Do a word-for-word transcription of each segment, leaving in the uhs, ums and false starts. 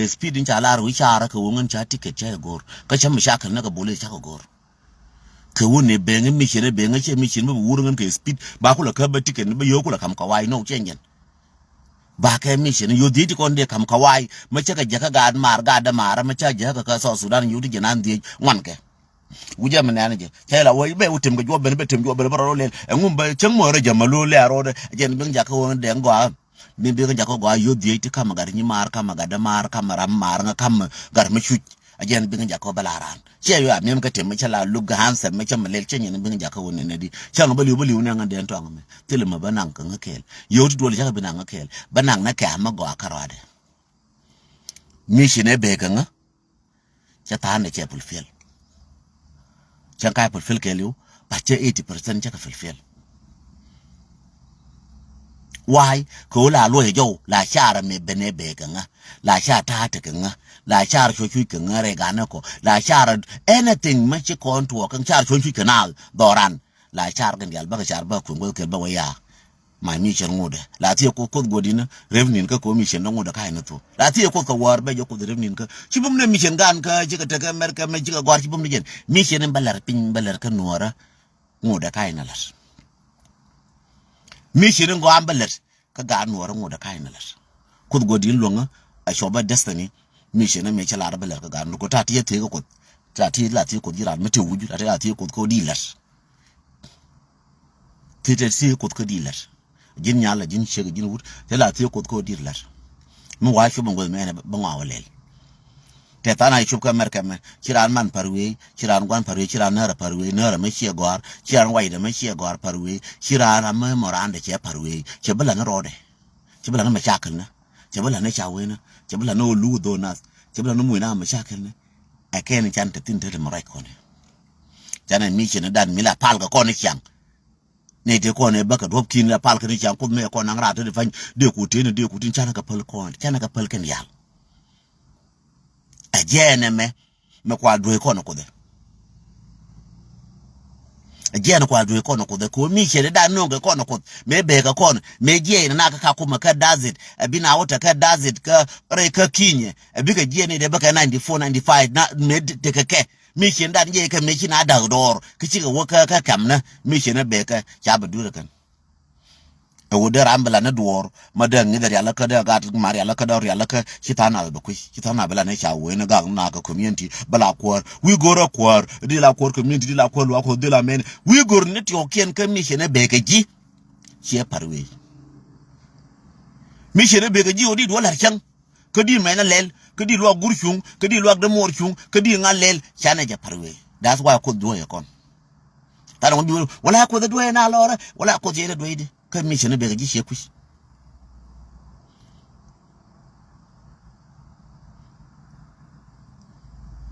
Speed in ca lar wi̱i̱ carä kɛ wä ŋän ca ticket ca go̱r. Kä cä mi ca kɛl nä kɛ bo̱li̱ ca kɛ go̱r. Kɛ wä ni beŋ mission, beŋ cɛ mission mi bi wur ŋän kɛ speed. Ba kulɛ kä bä ticket ni bä yio̱w kulɛ kam kɛ wa̱i̱ nɔk cɛ nyɛn. Ba kɛ mission yio̱w dhiec ti kɔn dee kam kɛ wa̱i̱. Mɛ cä kɛ jɛ kä gaat maar, gaat dee maar, mɛ cä jɛ kä kä South Sudan yio̱w ti jɛ nan dhiec ŋuan kɛ. Wi̱cɛ mi nɛn jɛ cɛ la wä bɛ wä tim kɛ juɔp ben, bɛ tim juɔp ben bä rɔ lɛl. Ɛŋu bɛ cäŋ mɔ rɔ jɛ ma lo̱l lɛ a rɔɔdɛ. Jɛn biŋ jakä wä dɛŋ gɔaa. Biŋ biŋ jakä gɔaa yio̱w dhiec ti kamɛ gat nyi maar, kamɛ gat dee maar, kamɛ ram maar ŋä, kamɛ gat mi cuc. A jɛn biŋ jakä bä la raan. Ciɛ yɔ a miɛm kä tim mi cä la look handsome mi cä mi lɛl cä nyin biŋ jakä wä nɛnɛ di. Cäŋ bä li̱w bä li̱w nɛ ŋä dɛn tɔŋ mi. Thilɛ mɛ bä naŋ kä ŋä kɛɛl. Yio̱w ti duɔl jakä bi naŋ ŋä kɛɛl. Bä naŋ nɛ kɛ amä gɔaa kä rɔɔdɛ. Mission ɛ bee kä ŋä. Cɛ tha̱a̱n ɛ cɛ fulfill. Cɛ ka̱a̱c fulfill kɛɛliw, but cɛ eighty percent cɛ kɛ fulfill. Why? Kɛ ɣöö la luɔc ɛ jɔw, la carɛ mi ben ɛ bee kɛ ŋä, la car ta̱a̱ tekɛ ŋä, la car cuɔ̱c cuc kɛ ŋä rɛy ganɛ kɔ, la car anything mɛ ci kɔn tuɔɔk kɛ car cuɔ̱c cuc kɛ naath dhɔran. La car kɛn diaal bäkɛ car bäkɛ kueŋ guäth kɛl bä wä yaa. My mission ŋudɛ la thiee Kuoth, Kuoth guɔ̱di̱n rep ni̱n kä kɛ mission dä ŋudɛ ka̱c ni thok. La thiee Kuoth kɛ wäär bɛ jɛ Kuoth rep ni̱n kä ci bum ni mission gan kä cikɛ tekɛ America mɛ cikɛ gɔ̱a̱r ci bum ni jɛn. Mission in bä lɛr piny bä lɛr kä nuɔɔrä ŋudɛ ka̱c ni lät. Mission in gɔaa bä lɛr kä gaat nuɔɔrä ŋudɛ ka̱c ni lät. Kuoth guɔ̱di̱n luäŋä a cuɔpä destiny. Mission in mi cä lar bä lɛr kä gaat nuɔɔrä ko ta̱a̱ ti yɛ thiee kä Kuoth. Ta̱a̱ ti la thiee Kuoth ji̱ raan mi ti wuc ta̱a̱ ti la thiee Kuoth kä di lät. Ti te ti Kuoth kä di lät. Ji̱n nyal la ji̱n ciek ji̱n wut te la thiee Kuoth kä di lät. Mi wa cop in gueth mɛn bä ŋɔa wä lɛl. Te than a cop kä America mɛ ci raan man pa̱r wee, ci raan guan pa̱r wee, ci raan närä pa̱r wee, närä mɛ ciɛ gɔ̱a̱r, ci raan waydɛ mɛ ciɛ gɔ̱a̱r pa̱r wee, ci raan amɛ mɔ raan dɛ cɛ pa̱r wee. Cɛ bi la ni rɔɔdɛ. Cɛ bi la ni mɛ ca käl nä. Cɛ bi la ni ca wee nä. Cɛ bi la ni ɣöö luk dhon nath. Cɛ bi la ni muc na mɛ ca käl nä. Ɛ kɛn can te thin te te mɛ ruac kɔn. Canɛ mi cɛ ni dan mi la pal kɛ kɔn ni ciaŋ. Nɛy tëë kɔn ɛ bäkɛ duɔ̱p ki̱n la pal kä ni ciaŋ Kuoth mëë kɔn naŋ raat te di pa̱ny dee ku tëë ni dee ku tin canɛ kɛ päl kɔn canɛ kɛ päl kɛn yal. Ɛ jɛɛn ɛmɛ mɛ kua duee kɔn Kuoth ɛ. Ɛ jɛɛn kua duee kɔn Kuoth ɛ kɛ ɣöö mi ciɛ di dan no̱o̱ŋ kɛ kɔn Kuoth mëë bee kɛ kɔn mëë jiɛɛn na kä Kakuma kä Dazit ɛ bi na wä te kä Dazit kä rɛy kä Kinyɛ ɛ bikɛ jiɛɛn ni dee bäkɛ ninety four ninety five na mëë tekɛ kɛ. Mi cien dan jiɛc kɛ mëë ci na da̱k dɔɔr kä cikɛ wä kä kä kɛmnä mi cien ɛ bek kä ca bɛ duer kɛn. Ɛ wä dee ram bi la ni duɔɔr ma dee ŋi̱th rial kä dee gat ma rial kä dee rial kä ci tha̱a̱ŋ nath bɛ kui̱ ci tha̱a̱ŋ nath bi la ni ca wee ni gak na kä community bɛ la kuäär wi̱i̱ go̱r ɛ kuäär di la kuäär community di la kuäär luaak kuäär di la mɛn wi̱i̱ go̱r ni tiɔɔkiɛn kä mi cien ɛ bek kɛ ji̱. Ciɛ pa̱r wee mi cien ɛ bek kɛ ji̱ wä di duɔl lar cäŋ. Kä di mɛn a lɛl kä di luak gur cuŋ kä di luak dämuɔɔr cuŋ kä di ŋa̱ lɛl. Canɛ jɛ pa̱r wee that's why Kuoth duɔ̱ɔ̱c ɛ kɔn. Than ŋun bi wala Kuoth duɔ̱ɔ̱c ɛ na lɔrä wala Kuoth yɛn ɛ duɔ̱ɔ̱c di kä mi cɛ ni bek ji̱ ciɛ kui̱c.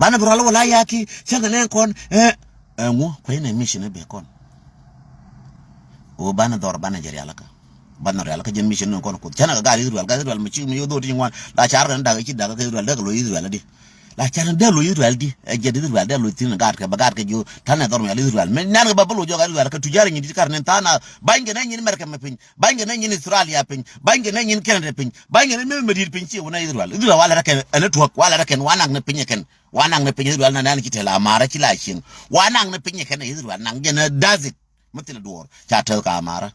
Banɛ bi rual wala yaki cäŋ kɛ nɛn kɔn ɛ ɛŋu kuecnɛ mi cɛ ni bek kɔn. Ɣöö banɛ dhɔr banɛ jɛ rialikä. Banɛ rialikä jɛn mi cɛ ni kɔn Kuoth canɛ kɛ gat Israel gat Israel mi ci mi yoth ɣöö ti ŋuan la car kɛn dak ci dak kɛ Israel dee kɛ loc Israel di. La car ni dee loc Israel di ɛ jɛ di Israel dee loc thin gat kɛ bɛ gat kɛ jiö tanɛ dhɔr mi al Israel mi nan kɛ ba bä loc jɔk Israel kɛ tujar nyin di kar ni than a bany kɛ nɛ nyin Mɛrkɛ mɛ piny. Bany kɛ nɛ nyin Australia piny bany kɛ nɛ nyin Canada piny bany kɛ nɛ mi mɛ di̱i̱t piny ci wä nɛ Israel Israel wa lɛ rɛ kɛn ɛn tuɔk wa lɛ rɛ kɛn wa nak ni piny kɛn. Wa nak ni piny Israel na nan ci tɛl amara ci la cieŋ wa nak ni piny kɛn Israel nak jɛn ɛ dasit. Mi thil duɔɔr ca tɛth ka amara.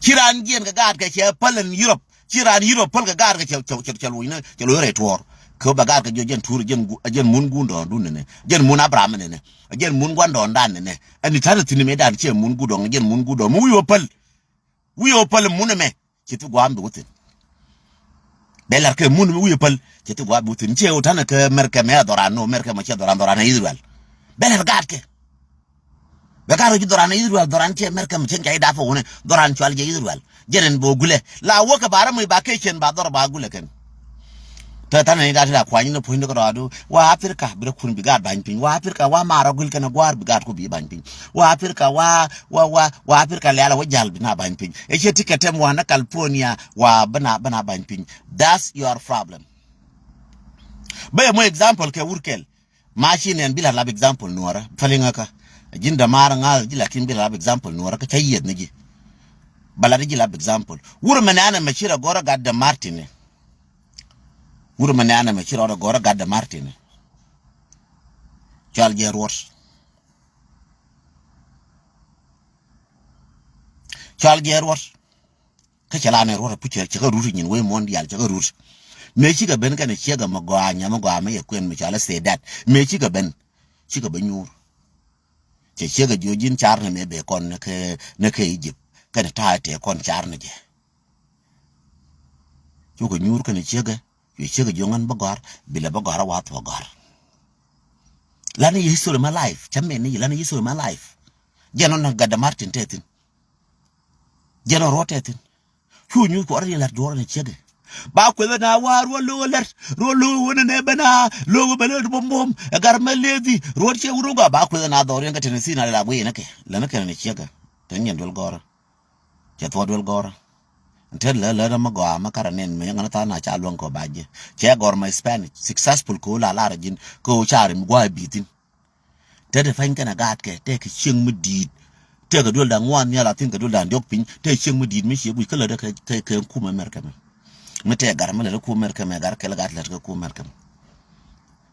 Ci raan jiɛn kɛ gaat kɛ cɛ päl ɛn Europe ci raan Europe päl kɛ gaat kɛ cɛ cɛ cɛ cɛ loc ni cɛ loc rɛy tuɔɔr. Kɛ bɛ gaat kɛ jɔ jɛn tuur jɛn mun guun dɔɔn dun nɛnɛ jɛn mun Abraham nɛnɛ jɛn mun guan dɔɔn dan nɛnɛ. Ɛn itan thin mi dan cɛ mun guun dɔɔn jɛn mun guun dɔɔn mi wi̱i̱ wä päl. Wi̱i̱ wä päl mun ɛmɛ. Ci thi gua̱a̱m bi wä thi̱n. Bɛ lar kɛ mun mi wi̱i̱ päl ci thi gua̱a̱m bi wä thi̱n ciɛ wä ta̱nɛ kɛ Mɛrkɛ mɛ a dhɔran no Mɛrkɛ mɛ ciɛ dhɔran dhɔran ɛ Israel. Bɛ lar gaatkɛ. Bɛ gaat rɔ ci dhɔran ɛ Israel dhɔran ciɛ Mɛrkɛ mɛ cieŋ ca ci dap wä wunɛ dhɔran cual jɛ Israel. Jɛn ɛn bɛ wä gulɛ la wä kɛ ba rɛ muc ba kɛ cien ba dhɔr ba gulɛ kɛn. Tɛ than ni dat la kuany ni puny ni kɛ rɔɔdu wa Africa bi rɛ kun bi gaat bany piny wa Africa wa marɔ gul kɛn guar bi gaat ku bi bany piny wa Africa wa wa wa wa Africa lɛl wa jal bi na bany piny. Ɛ cɛ ti kɛ tɛm wa na California wa bana bana bany piny. That's your problem. Bɛ yɛ mo example kɛ wur kɛl. Ma ci nɛn bi la lap example nuɔrä fɛli ŋä kä. Ji̱n dɛ mar ŋa̱th ji̱ lakin bi la lap example nuɔrä kä ca yieth ni ji̱. Bɛ la di ji̱ lap example wur mɛ nɛn ɛ mɛ ci rɛ gɔrä gat dɛ Martin ni. Wut mɛ nɛ̈ɛ̈n ɛmɛ ci rɔɔdɛ gɔ̱rä gatdɛ Martin. Cɔal jɛ ruɔt. Cɔal jɛ ruɔt. Kä cɛ la nɛ ruɔt a pucɛ cɛ kä rut nyin wee muɔ̱n diaal cɛ kä rut. Mëë cikɛ ben kɛnɛ ciek ɛmɛ gɔaa nyamä gɔaa mɛ yɛ kuɛn mi cɔal ɛ Sedat. Mëë cikɛ ben. Cikɛ ben nyuur. Cɛ ciek ɛ jiö ji̱n car ni mëë bee kɔn ni kɛ, ni kɛ Egypt. Kɛnɛ ta̱a̱ tëë kɔn car ni jɛ. Cukɛ nyuur kɛnɛ ciek ɛ. Cuɛ ciek ɛ jiö ŋän bä gɔ̱a̱r. Bilɛ bä gɔ̱a̱r a wath bä gɔ̱a̱r. Lani yɛ history my life. Cä mɛn ni yɛ lani history my life. Jɛn ɔn na gatdɛ Martin tɛthin. Jɛn ɔ ruɔt tɛthin. Cu nyuth kuɔrä ni la̱t duɔrä ni ciekɛ. Ba kuethä na wa ruɔt lo̱k la̱t ruɔt lo̱k wänä nɛ bä na lo̱k bä lät bom bom ɛ gar mɛ leth i̱ ruɔt ciɛ wut rugɔ ba kuethä na dhɔr yɛn kä Tennessee na la guiy ni kɛ lät ni kɛn ni ciekɛ. Te nyɛn duel gɔrä. Cɛ thuɔt duel gɔrä. Te lät lät mɛ gɔaa mɛ karɛ nɛn mɛ yɛn ŋän tha̱a̱ŋ na ca luäŋ kɔ ba jiɛ. Cɛ gɔr mɛ Spanish successful kɛ ɣöö la lar ji̱n kɛ ɣöö ca rim gua̱a̱ bi̱i̱ thi̱n. Te te pany kɛnɛ gaatkɛ te kɛ cieŋ mi di̱i̱t. Te kɛ duel da̱ŋ ŋuan nhial a thi̱n kɛ duel da̱ŋ diɔ̱k piny te cieŋ mi di̱i̱t mi cie guic kä lätdä kɛ kɛ kɛ kum America mɛ. Mi te gar mi lätdä kum America mɛ gar kɛl gaat lät kɛ kum America mɛ.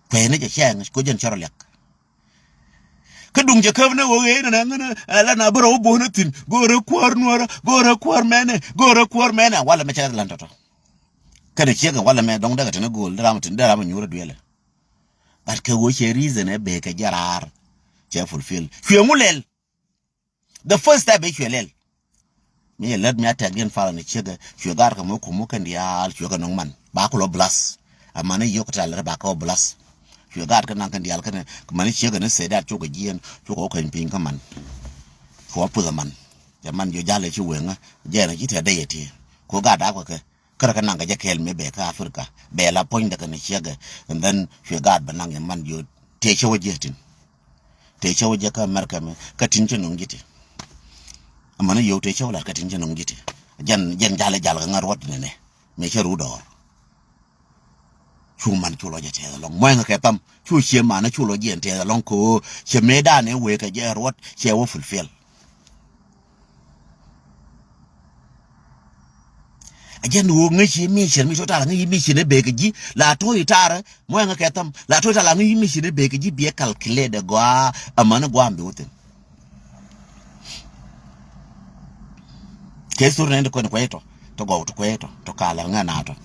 Kuɛɛni jɛ cɛɛŋ ko jɛn cɛ rɔ liak. Kä duŋ cɛ käp ni ɣöö ɣee nɛnɛ ŋänä ɛ la na bärɛ wä bo̱o̱n a thi̱n go̱o̱rä kuäär nuäärä go̱o̱rä kuäär mɛnɛ go̱o̱rä kuäär mɛnɛ walɛ mɛ cɛ lan tɔ̱tɔ̱. Kɛnɛ ciek kɛ walɛ mɛ dɔ̱ŋ däkɛ tini go̱o̱l dee ram tin dee ram nyuurä duelɛ. But kɛ ɣöö cɛ reason ɛ bekɛ jɛ raar. Cɛ fulfill. Cuɛ ŋu lɛl. The first step ɛ cuɛ lɛl. Mi yɛ lät mi a tɛk yɛn fal ni ciek ɛ cuɛ gaat kɛ mɔ kum mɔ kɛn diaal cuɛ kɛ nɔŋ man ba kulɔ blast. Aman i̱ yio̱k kɛ tal rɛ ba kɛ wä blast. Cuɛ gaat kɛ naŋ kɛn diaal kɛn mani ciek ɛ ni Sedat cukɛ jiɛn cukɛ wä kɛny piny kä man. Cuɛ wä puth aman. Cɛ man jiɔ jal ɛ ci weŋä jɛn ɛ ci tɛ dee yɛ ti. Ku gaat dak kɛ kɛ Kärä kä naŋ kɛ jɛ kɛɛl mëë bɛ kä Africa bɛ la puɔ̱nydɛ kɛ ni ciɛkɛ. And then cuɛ gaat bɛ naŋ yɛ man jiö tëë cä wä jiɛ tin. Tëë cä wä jiɛ kä America mɛ kä tin cä no̱ŋ ji̱ ti. Amäni yio̱w tëë cä wä lat kä tin cä no̱ŋ ji̱ ti. Jɛn jɛn jal jal kɛ ŋa̱r ruɔt nɛnɛ mëë cä ru dɔɔr. Cu man cu lɔ jɛ tɛth ɛlɔ̱ŋ muɛŋ kɛ pam cu cie man cu lɔ jiɛn tɛth ɛlɔ̱ŋ kɛ ɣöö cɛ mëë dan ɛ wëë kɛ jɛ ruɔt cɛ wä fulfill. A jɛn ɣöö ŋäc ci mission mi tɔ̱ tal a ŋäc ci mission ɛ bekɛ ji̱ la to̱ i̱ tarɛ muɛŋä kɛ thäm la to̱ i̱ tal a ŋäc ci mission ɛ bekɛ ji̱ biɛ calculate ɛ gɔaa. Amäni gua̱a̱m bi wä thi̱n. Kɛ history nɛn ti kuɛn kuɛy tɔ ti gɔw ti kuɛy tɔ ti kalɛ ŋɛ na tɔ.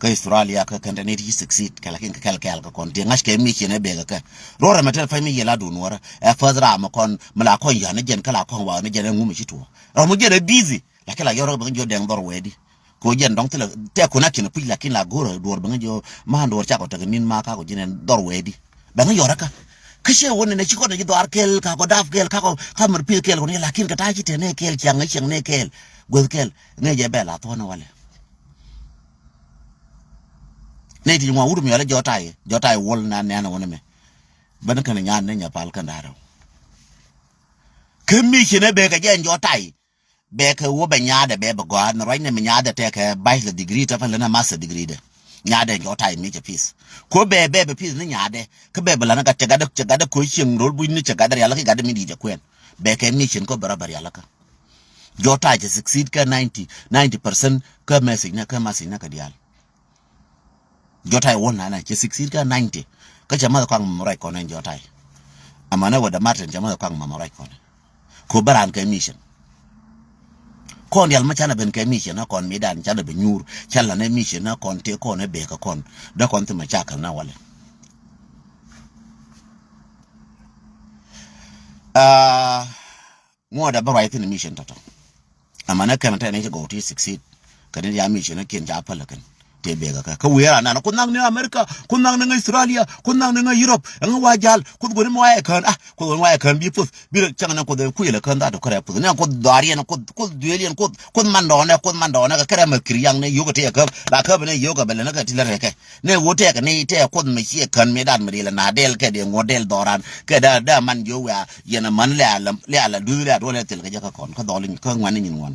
Kä Australia kä kɛn te ni ti ci succeed kɛ lakin kɛ kɛl kɛl kɛ kɔn ti ŋa̱c kɛ mission ɛ bekɛ kɛ. Ruɔrɛ mɛ tɛl pɛny mi yɛ la dun wärä ɛ first ram kɔn mi la kɔn ya̱n ni jɛn kä la kɔn wa̱a̱ ni jɛn ɛ ŋum ci tuɔ. Ram mi jɛn ɛ busy. Lakin la yɔrɔ bäŋ jiɔ dɛŋ dhɔr wɛɛdi. Ko jɛn dɔŋ thilɛ tɛ kun a kinɛ puc lakin la go̱rɛ duɔr bäŋ jiɔ man duɔr cakɔ tek nin ma kako ji̱n ɛn dhɔr wɛɛdi. Bäŋ yɔrɔ kä. Kä cɛ wä nɛnɛ ci kɔn ji̱ dhɔar kɛl kako dap kɛl kako kamɛr pi̱th kɛl kɔn lakin kɛ ta̱a̱ ci tɛ nɛ kɛl ciaŋ ciaŋ nɛ kɛl. Gueth kɛl ŋɛ jɛ bɛ la thuɔ̱n walɛ. Nɛ ti ŋuan wut mi yɔlɛ jɔt tay jɔt tay wol na nɛn wä nɛ mɛ. Bän kɛn nyan nɛ nyɛ pal kɛn da̱rɛ. Kä mi ci nɛ bɛ kɛ jɛ jɔt tay. Bɛ kɛ wä bɛ nyaadɛ bɛ bɛ gɔaa ni ruacnɛ mi nyaadɛ tɛkɛ bachelor degree tɛ pɛn lɛ ni master degree dɛ. Nyaadɛ jɔt tay mi cɛ peace. Ko bɛ bɛ bɛ peace ni nyaadɛ kä bɛ bɛ la ni gat cɛ gatdɛ cɛ gatdɛ ko cieŋ rol buc ni cɛ gatdɛ rial kä gatdɛ mi di̱i̱t cɛ kuɛn. Bɛ kɛ mission ko bɛ rɔ bɛ rial kä. Jɔt tay cɛ succeed kä ninety ninety percent kä message ni kä message ni kä dial. Jɔt tay wol na na cɛ succeed kä ninety. Kä cɛ math kɔaŋ mɛmɛ ruac kɔn ɛn jɔt tay. Amäni wä dɛ Martin cɛ math kɔaŋ mɛmɛ ruac kɔn. Ko bä raan kɛ mission. Kɔn dial ma canɛ ben kɛ mission na kɔn mi dan canɛ ben nyuur. Canɛ la nɛ mission na kɔn tëë kɔn ɛ bee kɛ kɔn. Dee kɔn thi ma cakɛl na walɛ. Aa. Ŋuɔ̱t a bä ruac thi̱n mission tɔ̱tɔ̱. Amäni kɛn tɛn i̱ ci gɔw ti succeed. Kɛn i̱ ya mission i̱ kiɛn ca päl kɛn. Tëë bek kä kä wi̱i̱ ran nan kuoth naŋ ni America, kuoth naŋ ni ŋäc Australia, kuoth naŋ ni ŋäc Europe. Ɛŋä wa jal kuoth guoni mɔ ayɛ kään ah kuoth guoni mɔ ayɛ kään bi puth bi cäŋ ni kuoth kui̱ lɛ kään dhat kärɛ puth ni kuoth dhɔaar yɛn kuoth kuoth duëël yɛn kuoth kuoth mandɔɔnɛ kuoth mandɔɔnɛ kɛ kärɛ mɛ kir yaŋ ni yio̱k kä tëë käp la käp ni yio̱k kɛ bɛ lɛ ni kɛ ti lɛ rɛkɛ. Nɛ ɣöö tɛkɛ ni tɛkɛ kuoth mi ciɛ kän mi dan mi rilɛ na dɛl kɛ dee ŋuɔ̱t dɛl dhɔran kɛ dee dee man jiö wia yɛn a män lɛ a lɛ a lɛ duth lɛ a duɔl lɛ thil kɛ jɛ kä kɔn kä dhɔl kä ŋuan ni nyin ŋuan.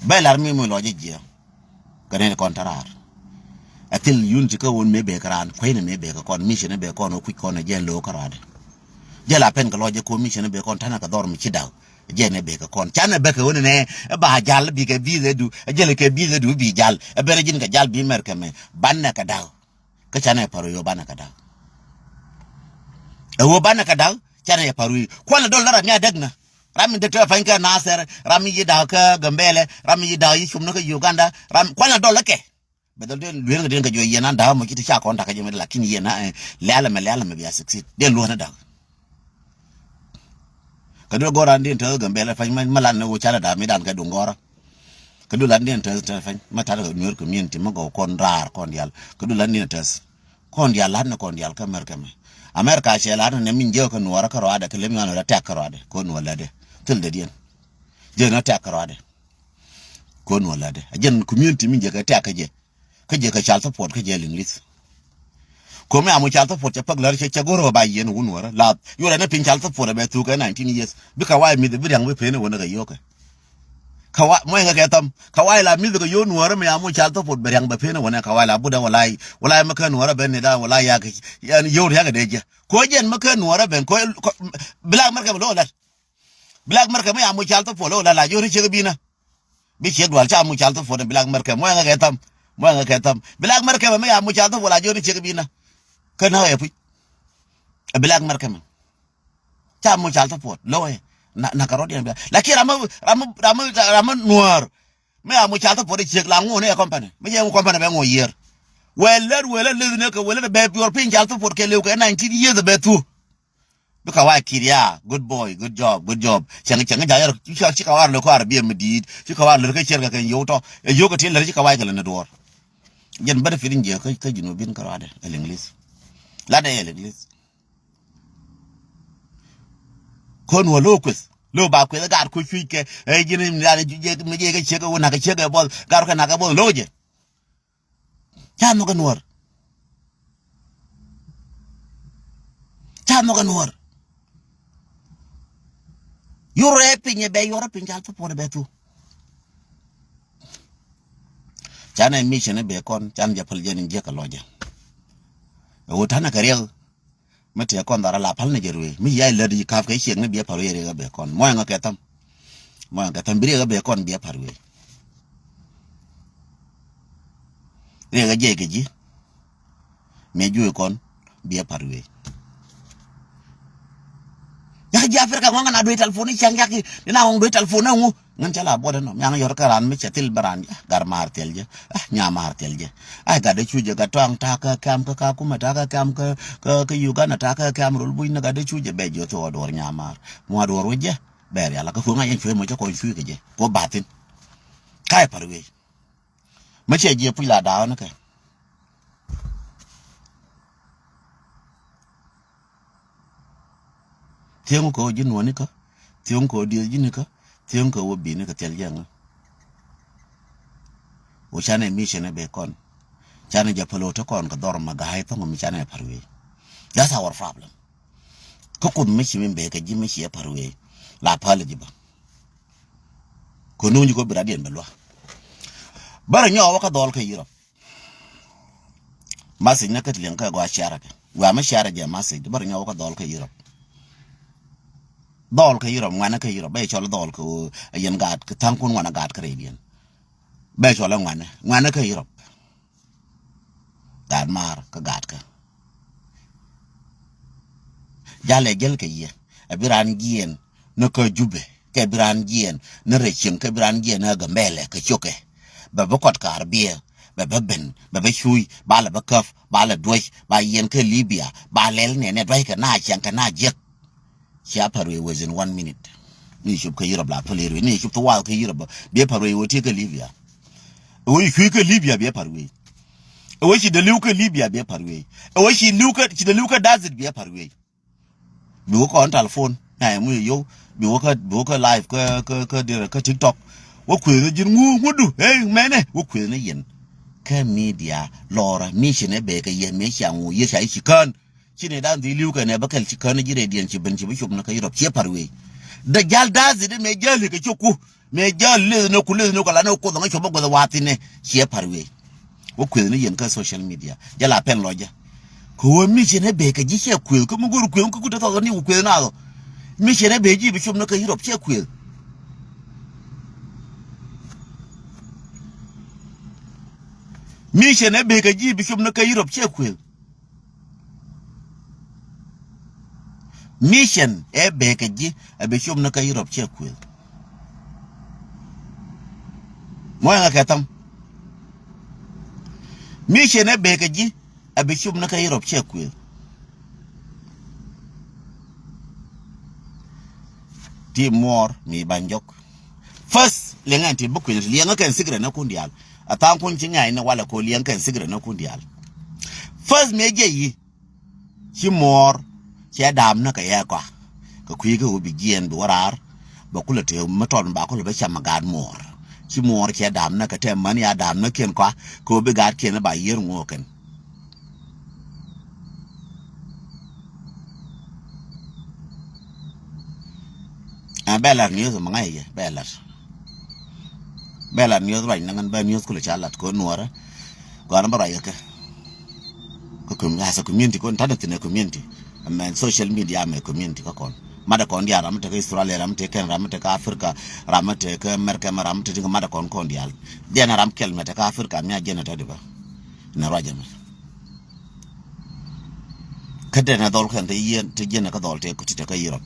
Bɛ lar mi mi lɔ jɛ jiɛ kɛ ni kɔn te raar. A thil yun ti kä wun mi bek ran kuɛy ni mi bek kɔn mi ci ni bek kɔn wä kuc kɔn a jɛ lo̱o̱ kä raar. Jɛ la pen kɛ lɔ jɛ ko mi ci ni bek kɔn tanɛ kɛ dhɔr mi ci daw. Jɛn ɛ bek kɛ kɔn. Canɛ bek kɛ ɣöö nɛ ɛ ba jal bikɛ bi̱i̱dhɛ du. Ɛ jɛl kɛ bi̱i̱dhɛ du bi jal. Ɛ ben ɛ ji̱n kɛ jal bi Mɛrkɛ mɛ. Banɛ kɛ da̱k. Kä canɛ pa̱r wi̱i̱ ɣöö banɛ kɛ da̱k. Ɛ ɣöö banɛ kɛ da̱k. Canɛ pa̱r wi̱i̱. Kualɛ dɔl la ram mi a däk nä. Ram mi däk te pa̱ny kä Nasɛr. Ram mi yi da̱k kä Gambɛlɛ. Ram mi yi da̱k yi cum ni kä Uganda. Ram kualɛ dɔl la kɛ. Bɛ dhɔl den lueer kɛ den kɛ juɔc yɛn an da̱a̱ mɔ ci ti ca kɔn takä jɛ mɛ, lakin yɛn a, eh, lɛ̈ɛ̈l ɛmɛ, lɛ̈ɛ̈l ɛmɛ bia succeed. Den luɔ̱n ɛ da̱k. Kä duel gɔr an den tɛth Gambɛlɛ pa̱ny mɛ, mɛ lan ni ɣöö canɛ da̱a̱ mi dan kɛ duŋ gɔrä. Kä duel an den tɛth, tɛth pa̱ny mɛ ta̱t kɛ Nuer community mɛ gɔw kɔn raar kɔn diaal. Kä duel an den tɛth. Kɔn diaal la̱t ni kɔn diaal kä America mɛ. America cɛ la̱t ni min jiäk kä Nuɔrä kä rɔadɛ kɛ lem yan rɔ tɛk kä rɔadɛ. Kɔn Nuɔr lätdɛ. Thil dɛ diɛn. Jiäk ni tɛk kä rɔadɛ. Kɔn Nuɔr lätdɛ. A jɛn community min jiäk kɛ tɛk kä jɛ. Kä jɛ kɛ child support kä jɛ English. Komi amu child support cɛ pek lär cɛ, cɛ go̱r ba yien wun wärä. La yurɛ ni piny child support bɛ thuk kɛ nineteen years. Bi kɛ wa̱i̱ mi̱th bi riaŋ bi pen wänä kɛ yokɛ. Kɛ wa̱i̱ mɔy ŋä kɛ tham. Kɛ wa̱i̱ la mi̱th kɛ yok nuɔrä mi amu child support bɛ riaŋ bɛ pen wänä kɛ wa̱i̱ la budɛ wä la̱y. Wä la̱y mi kɛ nuɔrä bɛ ni da wä la̱y ya kɛ. Yɛn yok riaŋ kɛ dee jɛ. Ko jɛn mi kɛ nuɔrä ben ko, ko, bi la mɛr kɛ bɛ lo lät. Bi lak mɛrkɛ mi ya muc cal thop puɔl ɛ wä la la jiɔni ciek binä. Bi ciek dual ca muc cal thop puɔl ɛ bi lak mɛrkɛ muɔ̱ɛŋɛ kɛ tham. Muɔ̱ɛŋɛ kɛ tham. Bi lak mɛrkɛ mi ya muc cal thop puɔl la jiɔni ciek binä. Kä näk ɛ puc. Ɛ bi lak mɛrkɛ mi. Ca muc cal thop puɔl lo̱wɛ. Na, na kɛ rɔ̱diɛn bia. Lakin ram mi, ram mi, ram mi, ram mi nuäär. Mi ya muc cal thop puɔl ɛ ciek la ŋuɔ̱n ɛ company. Mi jɛ ŋu company bɛ ŋuɔ̱n yiër. Wëë lät, wëë lät lith ni kɛ, wëë lät bɛ piɔr piny cal thop puɔl kɛ liw kɛ nineteen years bɛ thu. Bi kɛ wa̱i̱ ki̱t ya, good boy, good job, good job. Cäŋ, cäŋ ja̱ yɛr, ci, ci kɛ wa̱i̱ lät kä arabiɛ mi di̱i̱t, ci kɛ wa̱i̱ lät kä cɛr kɛ kɛn yio̱w tɔ̱. Ɛ yio̱w kɛ tin lät ci kɛ wa̱i̱ kɛ lät ni duɔ̱ɔ̱r. Jɛn bädɛ pi̱t in jiɛ kä, kä Junubin kärɔadɛ, ɛ Liŋli̱th. Latdɛ ɛ Liŋli̱th. Kɔn wä lo̱o̱ kueth, lo̱o̱ ba kueth ɛ gaat kuec cuc kɛ, ɛ ji̱n in ran mi jiɛ kɛ ciek ɛ wä nak kɛ ciek ɛ buɔth, gaat kɛ nak kɛ buɔth lo̱o̱ jɛ. Ca nhɔk ɛ nuɔ̱ɔ̱r. Ca nhɔk ɛ nuɔ̱ɔ̱r. Yur rɛɛ piny ɛ bɛ yuɔr ɛ piny cal thop puɔt ɛ bɛ thu. Canɛ mission ɛ bɛ kɔn, can jɛ päl jɛ ni jiäk ɛ lɔcɛ. Ɛ ɣöö ta̱nɛ kɛ riɛk. Mi tëë kɔn dhɔr ala päl ni jɛ ruëë. Mi yai lät yi ka̱p kɛ ciek ni biɛ pa̱r ruëë riɛk ɛ bɛ kɔn. Muɔ̱ɔ̱ŋ ɛ kɛ thäm. Muɔ̱ɔ̱ŋ ɛ kɛ thäm bi riɛk ɛ bɛ kɔn biɛ pa̱r ruëë. Riɛk ɛ jiɛc kɛ ji̱. Mëë juëë kɔn biɛ pa̱r ruëë. Yak ji̱ Africa ŋuɔ̱ŋ na duëë telephone i̱ cäŋ yak i̱. Dina ŋuɔ̱ŋ duëë telephone ɛ ŋu. Ŋän cä la buɔt ɛnɔ. Miaŋ yɔr kä raan mi cɛ thil bä raan. Ah, gar maar thil jɛ. Ah, nya maar thil jɛ. Ai gat dee cu jɛ gat tɔaŋ ta̱a̱ kä kɛ̈m kä Kakuma ta̱a̱ kä kɛ̈m kä, kä, kä Uganda ta̱a̱ kä kɛ̈m rol buc ni gat dee cu jɛ bɛ jiɔ thok a duɔr nya maar. Mua duɔr wä jɛ. Bɛ rial a kä kueŋ a yɛn cuɛ mɔ cä kɔn cui̱ kɛ jɛ. Kuɔ bathin. Ka̱ ɛ pa̱r wec. Mä cɛ jiɛ puc la da̱a̱ ni kɛ. Thiöŋ kɛ wä ji̱ nuɔ̱ɔ̱nikä, thiöŋ kɛ wä dieth ji̱nikä, thiöŋ kɛ wä bi̱i̱nikä thil jiɛŋä. Wä canɛ mission ɛ bee kɔn. Canɛ jɛ päl wä te kɔn kɛ dhɔr ma ga̱a̱c thɔŋ mi canɛ pa̱r wee. That's our problem. Kä kuth mi ci mi bee kɛ ji̱ mi ci ɛ pa̱r wee. La päl ji̱ bä. Kɛ nuŋ ji̱ kɔ bi radiɛn bɛ lua̱. Bärɛ nyɔɔk wä kä dhɔl kä Europe. Message ni kä ti liɛŋ kä gɔaa share kɛ. Wiaa mi share jɛ message bä ri nyɔk wä kä dhɔl kä Europe. Dhɔl kä Europe, ŋuanɛ kä Europe bɛ cɔl dhɔl kä ɣöö a yɛn gaat kä tha̱a̱ŋkun ŋuanɛ gaat kä rɛydiɛn. Bɛ cɔl ɛ ŋuanɛ, ŋuanɛ kä Europe. Gaat maar kä gaat kä. Jalɛ jäl kɛ yɛ a bi raan jiɛɛn ni kä Jubɛ, kɛ bi raan jiɛɛn ni rɛy cieŋ, kɛ bi raan jiɛɛn ni Gambɛlɛ kɛ ciökɛ. Bɛ bi kɔt kaar biɛ, bɛ bä ben, bɛ bä cuuc, ba lɛ bä käp, ba lɛ duäc, ba yɛn kä Libya, ba lɛl nɛnɛ duäc kɛ na ciaŋ kɛ na jiäk. Cia pa̱r wee within one minute. Ni cop kä Europe la päl ɛ ruëë, ni cop thok wath kä Europe bä, biɛ pa̱r wee wee ti kä Libya. Ɛ wee cuuc kä Libya biɛ pa̱r wee. Ɛ wee ci dee li̱w kä Libya biɛ pa̱r wee. Ɛ wee ci li̱w kä, ci dee li̱w kä desert biɛ pa̱r wee. Bi wä kɔn telephone na yɛ ŋuc yɛ yow, bi wä kä, bi wä kä live kä, kä, kä dirɛ kä TikTok. Wä kuëth ni ji̱n ŋu, ŋudu, hey mɛnɛ, wä kuëth ni yɛn. Kä media lɔrä mission ɛ bee kɛ yɛ mëë cia ŋu yɛ ca i̱ ci kään. Ci ni da̱a̱n dhil li̱w kɛn ɛ bä kɛl ci kään ji̱ rɛydiɛn ci ben ci bi cop ni kä Europe ciɛ pa̱r wee. Dee jal da̱a̱th i̱di mëë jäl i̱ kɛ cio̱k ku. Mëë jäl lith ni ku lith ni ku la ni ku kuoth ŋä cop bä guäth wath thi̱n ɛ ciɛ pa̱r wee. Wä kuëth ni yɛn kä social media. Jɛ la pɛn lɔcä. Kɛ ɣöö mission ɛ bee kɛ ji̱ ciɛ kuëth kä mi go̱o̱r kuëth kä ku te thɔk ni ku kuëth naath ɔ. Mission ɛ bee ji̱ bi cop ni kä Europe ciɛ kuëth. Mission ɛ bek kɛ ji̱ bi cop ni kä Europe ciɛ kuël. Mission ɛ bek kɛ ji̱ ɛ bi cop ni kä Europe ciɛ kuël. Muɔ̱ɔ̱ŋ ɛ kɛ tham. Mission ɛ bek kɛ ji̱ ɛ bi cop ni kä Europe ciɛ kuël. Ti muɔɔr mi ban jɔk. First, liɛŋɛ ti bi kui̱n liɛŋɛ kɛn secret ni kun diaal. A thaŋ kun ci ŋɛ̈ny ni walɛ ko liɛŋ kɛn secret ni kun diaal. First mi jɛ yi. Ci muɔɔr cɛ daam ni kɛ yɛ kɔa. Kɛ kui̱ kɛ wä bi jiɛn bi wä raar. Bɛ kulɛ te mi tɔn ba kulɛ bɛ cam gaat muɔɔr. Ci muɔɔr cɛ daam ni kɛ tɛ män ya daam ni kiɛn kɔa. Kɛ wä bi gaat kiɛn ba yier ŋuɔ kɛn. Ɛ bɛ lat news mɛ ŋa̱c yɛ bɛ lat. Bɛ lat news ruac ni ŋän bɛ news kulɛ ca lat kɛ nuɔrɛ. Gɔaa ni bä ruac kɛ kɛ. Kɛ com-, as a community kɔn ta̱t ni thi̱n ɛ community. Mɛ social media mɛ community kä kɔn. Matɛ kɔn diaal ram mi te kä Australia, ram mi te Kenya, ram mi te kä Africa, ram mi te kä America mɛ ram mi te ti kä matɛ kɔn kɔn diaal. Jɛn ram kɛl mɛ te kä Africa mi a jɛn ɛ te di bä. Ni ruac ɛmɛ. Kä te nɛ dhɔl kɛn te yien te jiɛn kä dhɔl te ti te kä Europe.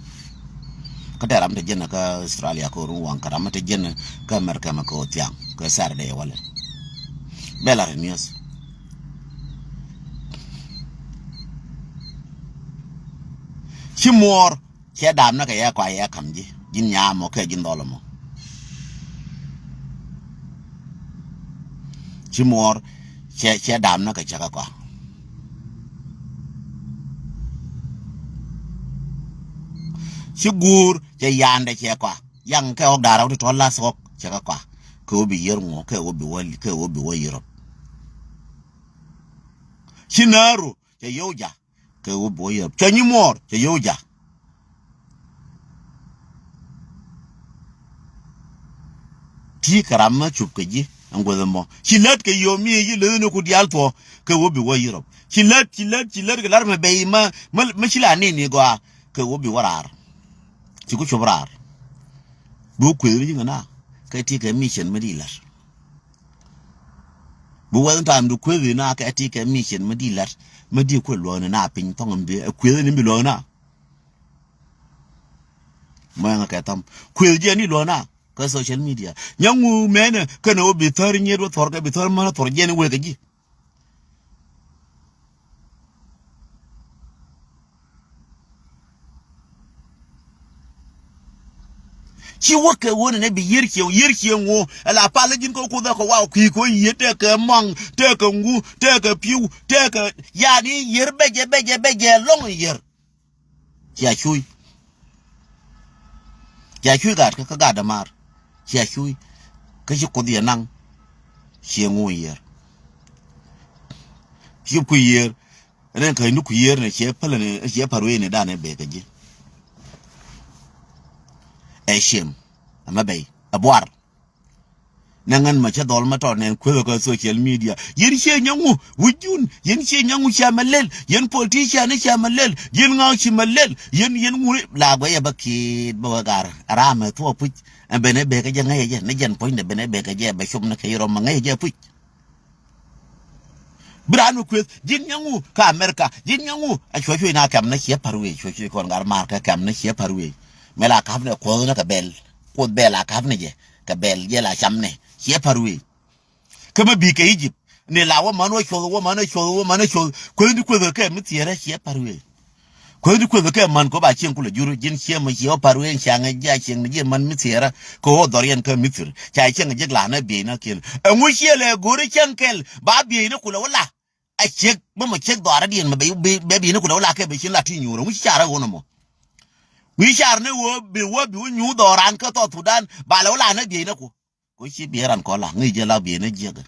Kä te ram te jiɛn kä Australia kä run waŋ kä ram te jiɛn kä America mɛ kä thiaŋ kä Saturday walɛ. Bɛ lar news. Ci muɔɔr cɛ dam nä kɛ yɛ kɔa yɛ kam ji̱ ji̱n nyaam mɔ kɛ ji̱n dhɔl mɔ. Ci muɔɔr cɛ, cɛ dam nä kɛ cɛ kɛ kɔa. Ci guur cɛ yandɛ cɛ kɔa. Yaŋ kɛ ɣɔk da̱rä wä ti tɔ̱ lath ɣɔk cɛ kɛ kɔa. Kɛ wä bi yier ŋuɔ kɛ wä bi wä, kɛ wä bi wä Europe. Ci nääru cɛ yio̱w ja̱. Kɛ wä bi wä Europe cɛ nyi muɔɔr cɛ yio̱w ja̱. Ti kɛ ram mä cup kɛ ji̱ ɛn guäth ɛmɔ ci lät kɛ yio̱w mi ci lät ni ku diaal thuɔ̱k kɛ wä bi wä Europe. Ci lät, ci lät, ci lät kɛ lar mɛ bɛy mä, mä, mä ci la ni ni gɔaa kɛ wä bi wä raar. Ci ku cup raar. Bi wä kueth ni ji̱ ŋɛ na kɛ ti kɛ mission mä di lät. Bi wɛth ta̱a̱m di kueth i̱ na kɛ ti kɛ mission mi di la̱t mi di kueth luɔ̱ɔ̱ni na piny thɔŋ mi bi kueth ni bi luɔ̱ɔ̱na. Mɔyɛ ŋa kɛ tham kueth jiɛn i̱ luɔ̱ɔ̱na kä social media. Nyɛ ŋu mɛnɛ kɛnɛ wä bi thär nyiet wä thɔr kɛ bi thär mänä thɔr jiɛn i̱ wek kɛ ji̱. Ci wä kɛ ɣöö nɛnɛ bi yier cieŋ, yier cieŋ ɣöö ala pal ji̱n kä Kuoth ɛ kɛ waw kui̱ kɛ ɣöö yier tëëkɛ mɔŋ tëëkɛ ŋu tëëkɛ pi̱w tëëkɛ yani yier bɛcɛ bɛcɛ bɛcɛ lɔ̱ŋ yier. Cia cuy. Cia cuy gat kä kä gat dämaar. Cia cuy kä ci Kuoth yɛ naŋ. Cieŋ ɣöö yier. Ci kui̱ yier. Ɛn ɛn käc ni kui̱ yier ni ciɛ päl ni ciɛ pa̱r wee ni danɛ bee kä ji̱. Ɛ ciem ɛmɛ bɛy ɛ buar. Nɛ ŋän mɛ cä dhɔl mɛ tɔt nɛn kueth kä social media. Yɛn ciɛ nyɛ ŋu wi̱c jun yɛn ciɛ nyɛ ŋu ciɛ mɛ lel yɛn politician ni ciɛ mɛ lel yɛn ŋa̱ ci mɛ lel yɛn yɛn ŋu la guɛ yɛ bä kiet bä wä gar ram mɛ thuɔ puc. Ɛn ben ɛ bee kä jɛ ŋäc ɛ jɛ ni jɛn puɔ̱nydɛ ben ɛ bee kä jɛ bɛ cop ni kɛ yɛ rɔm mɛ ŋäc ɛ jɛ puc. Bi raan mi kueth ji̱n nyɛ ŋu kä America ji̱n nyɛ ŋu. A cuɛ cuɛ na kɛm ni ciɛ pa̱r wee cuɛ cuɛ kɔn gat maar kä kɛm ni ciɛ pa̱r wee. Mɛ la ka̱p ni kuoth ni kɛ bɛl kuoth bɛl a ka̱p ni jɛ kɛ bɛl jɛ la cam ni ciɛ pa̱r wee. Kä mi bi kɛ Egypt ni la wä man wä cuɔth wä man wä cuɔth wä man wä cuɔth kueth ni kueth kɛ mi thiɛrɛ ciɛ pa̱r wee. Kueth ni kueth kɛ man kɔ ba cieŋ kulɛ jur ji̱n ciɛ mɛ ciɛ wä pa̱r wee ciaŋ jɛ a cieŋ ni ji̱n man mi thiɛrɛ. Kɛ wä dhɔr yɛn kä Mithir ca cieŋ ji̱k la na biey na kiɛn ɛŋu ciɛ lɛ go̱ri cieŋ kɛl ba biey ni kulɛ wä la. A ciek bä mɔ ciek dhɔaarä diɛn mɛ bɛ bɛ bɛ bi̱i̱ni kulɛ wä la kɛ bɛ cin la ti nyuur ŋu ci carä wun mɔ. Wi̱i̱ car ni wä bi wä bi wä nyuur dhɔran kä South Sudan ba lɛ wä la ni biey ni ku. Ko ci biey ran kɔ la ŋi̱i̱c jɛ la biey ni jiɛk.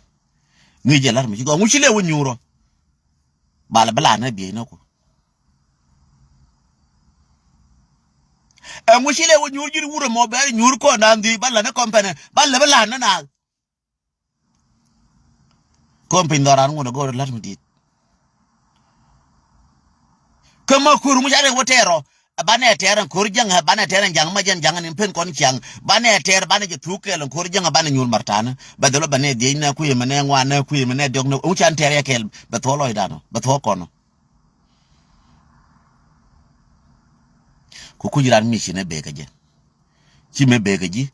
Ŋi̱i̱c jɛ lar mi ci gɔŋ ŋu ci lɛ wä nyuur rɔ. Ba lɛ bä la ni biey ni ku. Ɛŋu ci lɛ wä nyuur ji̱n wurɛ mɔ bɛ nyuur kɔn na ndhiec ba la ni company ba lɛ bä la ni na. Kɔn piny dhɔran ŋun a go̱o̱r la̱t mi di̱i̱t. Kä ma kur mi ca rɛy wä tɛɛr rɔ Banɛ tɛɛr ɛn ko̱r jäŋ, banɛ tɛɛr ɛn ja̱ŋ ma jɛn ja̱ŋ ni pen kɔn ciaŋ. Banɛ tɛɛr, banɛ jɛ thuk kɛɛl ɛn ko̱r jäŋ, banɛ nyuur mɛr ta̱a̱n. Bɛ dhɔl banɛ dhiec nɛ kui̱ mɛnɛ ŋuan nɛ kui̱ mɛnɛ diɔk nɛ. Ŋu can tɛɛr yɛ kɛɛl, bɛ thuɔ̱k lɔcdan ɔ, bɛ thuɔ̱k kɔn ɔ. Ku kuc ran mi ci nɛ bek kä jɛ. Ci mɛ bek kä ji̱,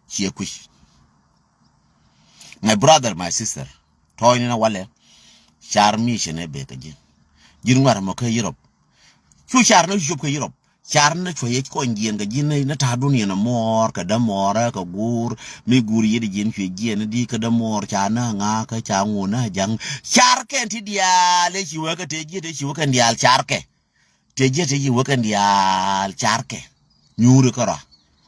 ciɛ kuc. My brother, my sister, tɔɔcni na walɛ, car mi cɛ nɛ bek kä ji̱. Ji̱n ŋuar mɔ kä Europe. Cu car ni cu cop kä Europe. Car ni cuɛ yec kɔny jiɛn kä ji̱n ni ta̱a̱dun yɛn a muɔɔr kä dämuɔɔrä kä guur. Mi guur yet jiɛn cuɛ jiɛn di kä dämuɔɔr ca na ŋa kä ca ŋun a ja̱ŋ. Car kɛn ti diaal ɛ ci wee kä te jiet ɛ ci wee kɛn diaal car kɛ. Te jiɛ te jiɛ wä kɛn diaal car kɛ. Nyuuri kärɔa.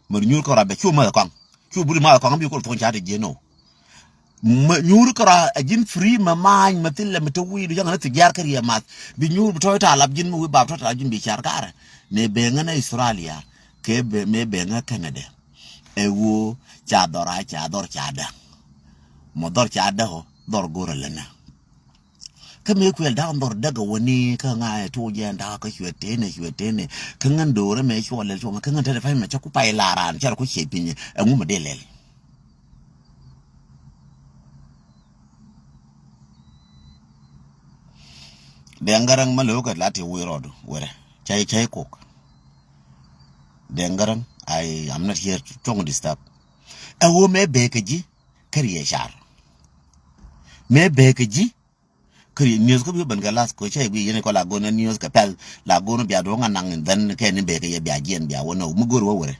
Mär nyuuri kärɔa bɛ cu mäth kɔaŋ. Cu buri mäth kɔaŋ bi kol thuɔ̱ŋ car te jiɛ no. Mär nyuuri kärɔa a ji̱n free mɛ ma̱a̱ny mɛ thilɛ mɛ te wi̱i̱du jaŋ ni thi jiar kä riɛ math. Bi nyuur bi tɔ̱ ta lap ji̱n mi wi̱i̱ bap tɔ̱ ta lap ji̱n bi car karɛ. Ni beŋä ni Australia kɛ mëë beŋä Canada. Ɛ ɣöö ca dhɔr a ca dhɔr ca däk. Mɔ dhɔr ca däk ɔ dhɔr go̱rä länä. Kä mëë kuël da̱k dhɔr däk a wäni kä ŋa̱ ɛ tuɔɔk jɛ ɛn da̱k kä cuɛ tënɛ cuɛ tënɛ. Kä ŋän do̱rä mëë cuɔ lɛl cuɔ ŋä kä ŋän tetɛ pay mɛ cä ku pay la raan cä rɔ ku ciɛ piny ɛŋu mɛ dee lɛl. Dɛŋ Gäräŋ ma lo̱o̱ kɛ la ti wi̱i̱ rɔɔdu wërɛ cä cä kok. Dɛŋ Gäräŋ, I am not here to, to disturb. Ɛ ɣöö mëë bee kä ji̱ kä riɛ car. Mëë bee kä ji̱ Kɛ news kä bi ben kɛ lath kɛ cɛ bi yɛn kɔ la gon news kɛ pɛl la gon bia duɔŋ a naŋ in dhɛn kɛ ni bek kɛ yɛ bia jiɛn bia wä nɔ mi go̱r wä wärɛ.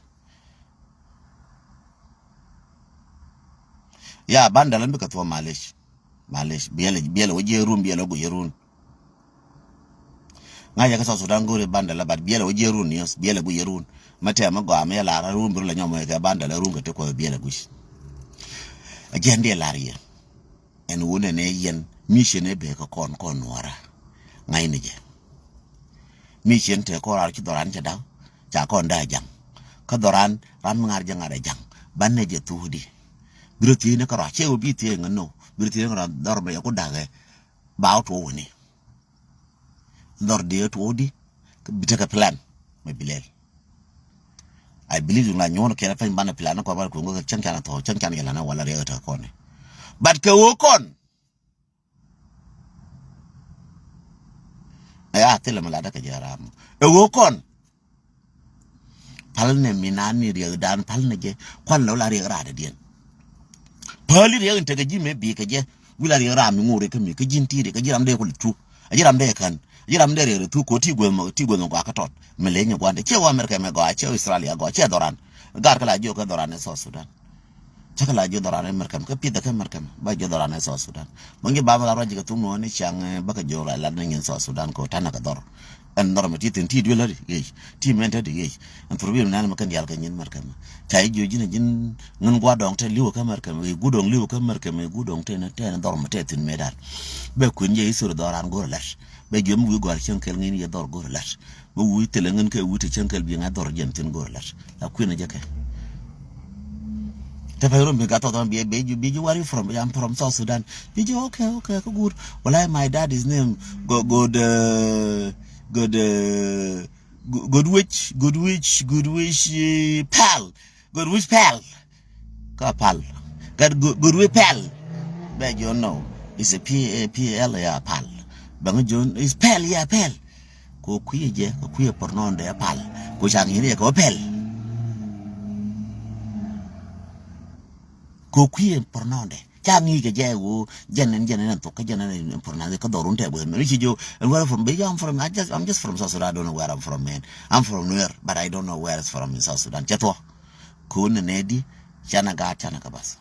Ya bandal mi kɛ thuɔ malish. Malish biɛlɛ biɛlɛ wä jiɛ run biɛlɛ wä guiɛ run. Ŋa̱c yɛ kä South Sudan go̱r bandal but biɛlɛ wä jiɛ run news biɛlɛ guiɛ run. Mɛ tɛm mi gɔaa mi yɛ lar run bi run la nyɔmɔ kɛ bandal run kɛ ti kuɔth biɛlɛ guic. A jiɛn diɛ lar yɛ. Ɛn wun ɛn ɛ yɛn mi cien ɛ bee kä kɔn kɔn nuɔra. Ŋa̱cni jɛ mi cien te kɔn rar ci dhɔran cɛ da̱k ca kɔn da̱k ja̱ŋ. Kä dhɔran ram mi ŋa̱r jɛ ŋa̱r ɛ ja̱ŋ. Banɛ jɛ thuucdi bi rɔ thiecni kä rɔ cɛ wä bi thiec ŋä no bi rɔ thiecni kä rɔ dhɔr bɛ yɛ ku da̱kɛ. Ba wä tuɔɔk wuni. Dhɔr dee tuɔɔk di bi tekɛ plan mɛ bilɛl. I believe in la nyuɔn kɛn pɛny banɛ plan kɔn banɛ kuŋ kɛ cɛn can thɔ cɛn can yɛ lanɛ wala riɛk tɛ kɔn. But kɛ wä kɔn ɛ ya thilɛ mi latdä kɛ jɛ ram ɛ wä kɔn. Pal nɛ mi na ni riɛk dan pal nɛ jɛ kuan lɛ wala riɛk radɛ diɛn. Päli riɛk in tekɛ ji̱ mëë bikɛ jɛ wi̱la riɛk ram mi ŋuri kä mi kä ji̱n ti̱i̱ kä ji̱ ram dee kul cu. A ji̱ ram dee kän a ji̱ ram dee riɛk rɛ thuk ko̱ ti guäth mɔ ti guäth mɔ gɔaa kä tɔt. Mi leny gua̱ndɛ ciɛ wä America mɛ gɔaa ciɛ Australia gɔaa ciɛ dhɔran. Gar kä la jiök kä dhɔran ɛ South Sudan. Cä kä la jiök dhɔran ɛ America mɛ kä pith kä America mɛ ba jiök dhɔran ɛ South Sudan. Bä ŋi̱ ba mɛ la ruac ji̱ kɛ thuk nuɔ̱ɔ̱ni ciaŋ bä kɛ jiök la lat ni nyin South Sudan kɛ wä tanɛ kɛ dhɔr. Ɛn dhɔr mɛ ti thi̱n ti duel ɣäri ɣec ti mɛn te di ɣec. Ɛn thurbi mɛ nɛn mɛ kɛn dial kɛ nyin mɛr kɛmɛ ca ji̱ jiöc ji̱n ji̱n ŋän gua̱ dɔ̱ŋ te li̱wä kä mɛr kɛmɛ ɣec gua̱ dɔ̱ŋ li̱wä kä mɛr kɛmɛ ɣec gua̱ dɔ̱ŋ te nɛ te nɛ dhɔr mɛ te thi̱n mɛ dan. Bɛ kuën jɛ i̱ thur dhɔr an go̱r lɛt bɛ jiöm wi̱i̱ gɔ̱a̱r cieŋ kɛl ŋi̱n yɛ dhɔr go̱r lɛt. Bä wi̱i̱ thilɛ ŋän kɛ wi̱i̱ te cieŋ kɛl bi ŋa̱ dhɔr jiɛn thi̱n go̱r lɛt. La kuën jɛ kɛ. Te pɛn rom bi gat thɔth bi bi bi ji̱ wari from, I'm from South Sudan. Bi ji̱ okay okay kä guur. Wala my dad is name go go the go the go go which go which go which pal go which pal. Ka pal. Gat go go which pal. Bɛ jiɔn no is a P A P L ya pal. Bɛ ŋa jiɔn is pal ya pal. Ko kui̱ jɛ ko kui̱ pɔr nɔn dɛ pal. Ko ca ŋi̱i̱ jɛ ko pal. Ko kui̱ pɔr nɔn dɛ ca ŋi̱i̱ kɛ jɛ wo jɛn jɛn thok kä jɛn pɔr nɔn dɛ kä dhɔrun tɛ bwɛ mɛ mi ci jo. And where I'm from, I'm just, I'm just from South Sudan. I don't know where I'm from, man. I'm from Nuer, but I don't know where it's from in South Sudan. Cɛ thɔ. Ko ne ne di ca na gaat ca na ka bas.